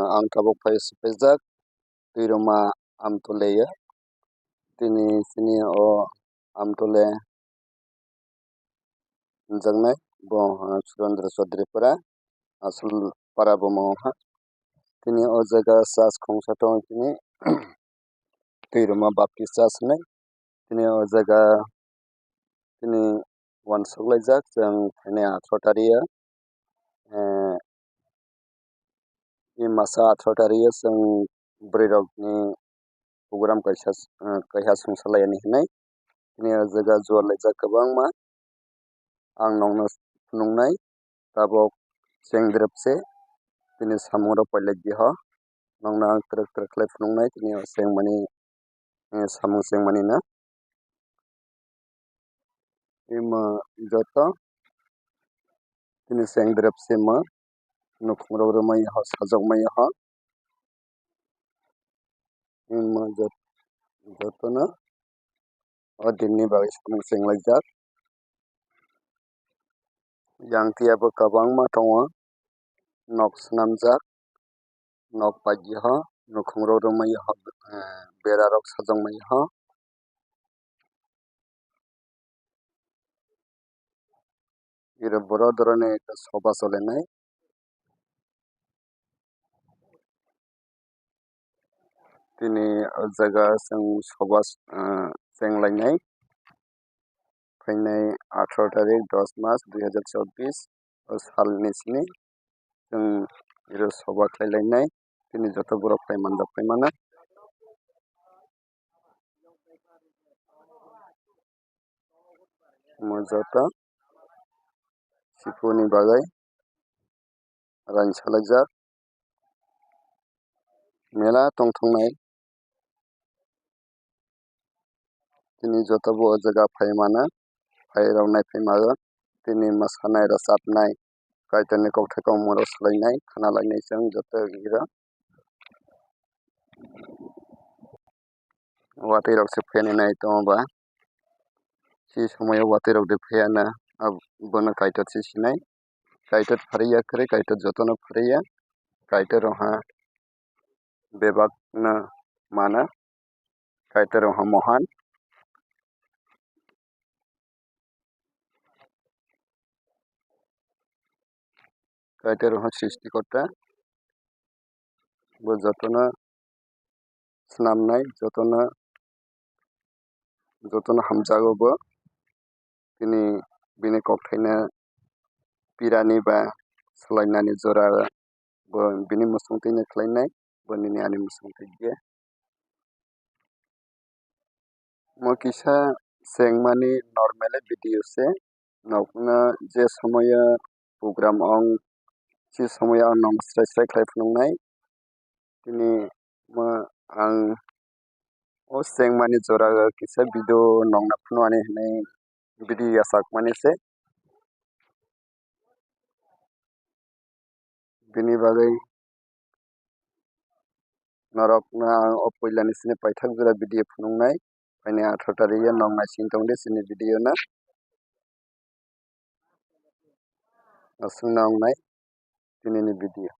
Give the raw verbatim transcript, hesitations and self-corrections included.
Ang tabuk phai siphaijak Twiruma Amtole o. Tini chini o Amtole wngjaknai bo, ah, Surendra Chaudhary para, Asulpara buma wngkha. Tini o jaga church khungsa tongo tini, Twiruma Baptist Church hinwi. Tini o jaga tini uansuk laijak chwng phainai atharo tario, eh, e masa atharo tario chwng bwrwi rokni program kaisa, eh, kaisa chwng salaiyani hinwi. Tini o jaga jual laijak kwbangma. Ang nokno phunuknai tabuk chengdrep se, tini samung rok pailai diho, nokno ang twrwk twrwk khlai phunuknai tini o chengmani, eh, samung chengmani no. Imo joto tini chengdrep se imo nukhung rok rwmai ho, sajak mai ho. Imo jot-, jotono o dinni bagwi samung chenglaijak. Yang tiyabo kwbangma tongo, nok swnamjak, nok paidi ho, nukhung rok rwmai ho, eh, bera rok sajak mai ho. Iro borok doroni ekta soba solenai. Tini o jaga chwng soba, ah, chenglainai. Phainai atharo tarik dos mas dui hazar chobbish o salni sini chwng iro soba khlailainai. Tini joto borok phai manjak phai mano. Omo joto sipuni bagwi ransalaijak mela tongthoknai. Tini joto bo o jaga phai mano, phai rok naiphai mano. Tini mwsanai, rwchapnai, Kaitorni kokthai kokmorok swlainai, khna lainai chwng joto iro. Watwi rok se phaiya nai tongo ba. Si somoyo watwi rok de phaiya na, bono Kaitor se sinai. Kaitor phariya kwrwi, Kaitor jotono phariya. Kaitor roha bebak no mana. Kaitor roha mohan. Kaitor roha srishti korta. Bo jotono swnamnai, jotono, jotono hamjago bo. Tini bini kokthaino pirani ba swlainani jora bo bini muchungtwino khlainai, bo nini ani muchungtwi ya. Mo kisa chengmani normal video se, nokno je somoyo program ong, si somoyo ang nokno srai srai khlai phunuknai. Tini mo ang o chengmani jora o kisa video nokno phunuknani hinwi video yachakmani se. Bini bagwi norokno ang o puilani sini paithak jora video phunuknai. Phaini atharo tarik o nok naising tongdi chini video no. Aswkno wngnai tinini video.